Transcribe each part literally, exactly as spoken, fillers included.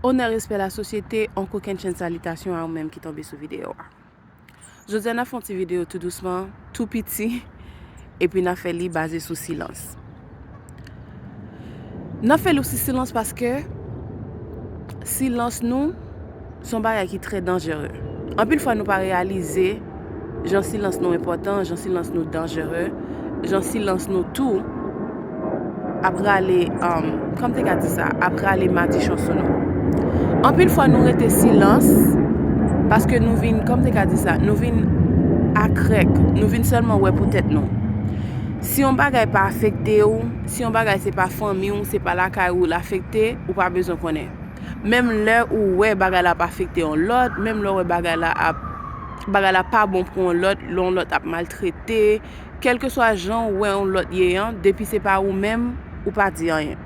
Onè, respè, lasosyete, on kokennchenn salitasyon a ou menm ki tonbe sou videyo a. Jodi a, n ap fè yon ti videyo tou dousman, tou piti, epi n ap fè li baze sou silans. N ap fè li sou silans paske silans nou se yon bagay ki trè danjere. Anpil fwa, nou pa reyalize jan silans nou enpòtan, jan silans nou danjere, jan silans nou tou ap rale, um, kòm te ka di sa, ap rale madichon sou nou. Anpil fwa, nou rete silans paske nou vin, kòm te ka di sa, nou vin akrèk, nou vin sèlman wè pou tèt nou. Si yon bagay pa afekte w, si yon bagay se pa fanmi w, se pa lakay ou l afekte, ou pa bezwen konnen. Menm lè ou wè bagay la ap afekte yon lòt, menm lè ou wè bagay la ap, bagay la pa bon pou yon lòt, lè yon lòt ap maltrete, kèlkeswa jan ou wè yon lòt ye an, depi se pa ou menm, ou pa di anyen.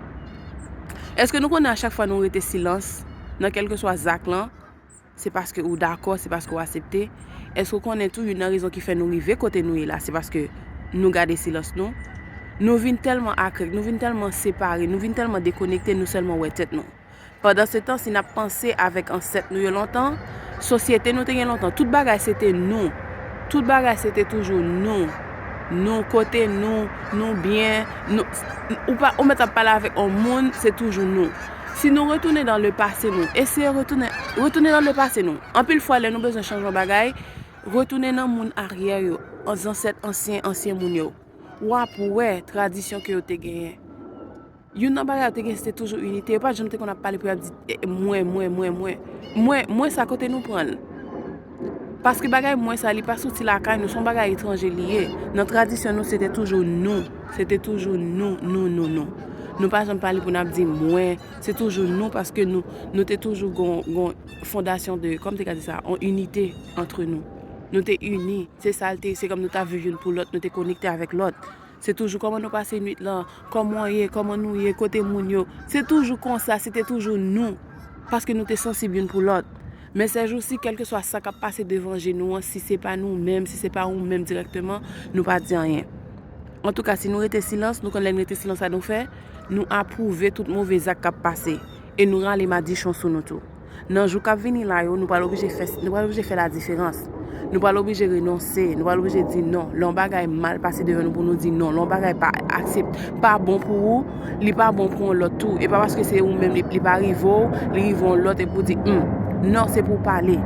Èske nou konnen a chak fwa nou rete silans nan kèlkeswa zak lan, se paske ou dakò, se paske ou aksepte? Èske ou konnen tou youn nan rezon ki fè nou rive kote nou ye la, se paske nou gade silans nou? Nou vin tèlman akrèk, nou vin tèlman separe, nou vin tèlman dekonekte, nou sèlman wè tèt nou. Pandan se tan, si n ap panse avèk ansèt nou yo lontan, sosyete nou te gen lontan, tout bagay se te nou. Tout bagay se te toujou nou. Nou, kote nou, nou byen, nou, ou pa, ou mèt ap pale avèk yon moun, se toujou nou. Si nou retounen dans le passé nou, eseye retounen, retounen dans le passé nou. Anpil fwa, lè nou bezwen chanje yon bagay, retounen nan moun aryè yo, an zansèt ansyen, ansyen moun yo. W ap wè tradisyon ke yo te genyen. Youn nan bagay yo te gen, se te toujou inite. Yo pa t janm te konn ap pale pou y ap di, eh, mwen, mwen, mwen, mwen. Mwen, mwen sa, kote nou pran l? Paske bagay mwen sa, li pa soti lakay nou, se yon bagay etranje li ye. Nan tradisyon nou, se te toujou nou. Se te toujou nou, nou, nou, nou. Nou pa janm pale pou n ap di mwen. Se toujou nou, paske nou, nou te toujou gon, gon fondasyon de, kòm te ka di sa, yon inite antre nou. Nou te ini. Se sa l te ye, se kòm nou t ap viv youn pou lòt, nou te konekte avèk lòt. Se toujou kòman nou pase nwit lan, kòman w ye, kòman nou ye, kote moun yo. Se toujou konsa, se te toujou nou. Paske nou te sansib youn pou lòt. Men sèjousi, kèlkeswa sa k ap pase devan je nou an, si se pa nou menm, si se pa ou menm dirèkteman, nou pa di anyen. Antouka, si nou rete silans, nou konn lè n rete silans sa nou fè, nou apwouve tout move zak k ap pase. E nou rale madichon sou nou tou. Nan jou k ap vini la yo, nou pral oblije fè, nou pral oblije fè ladiferans. Nou pral oblije renonse, nou pral oblije di non. Lè yon bagay mal pase devan nou pou nou di non, lè yon bagay pa aksep-, pa bon pou ou, li pa bon pou yon lòt tou. E pa paske se ou menm li, li pa rive w, li rive yon lòt epi w di, hmm, non, se pou w pale.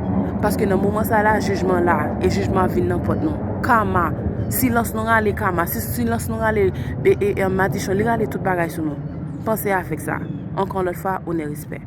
Paske nan moman sa la, jijman la, e jijman ap vin nan pòt nou. Kama, silans nou rale kama, si silans nou rale, e, e, e, madichon, li rale tout bagay sou nou. Panse avèk sa. Ankò yon lòt fwa, onè, respè.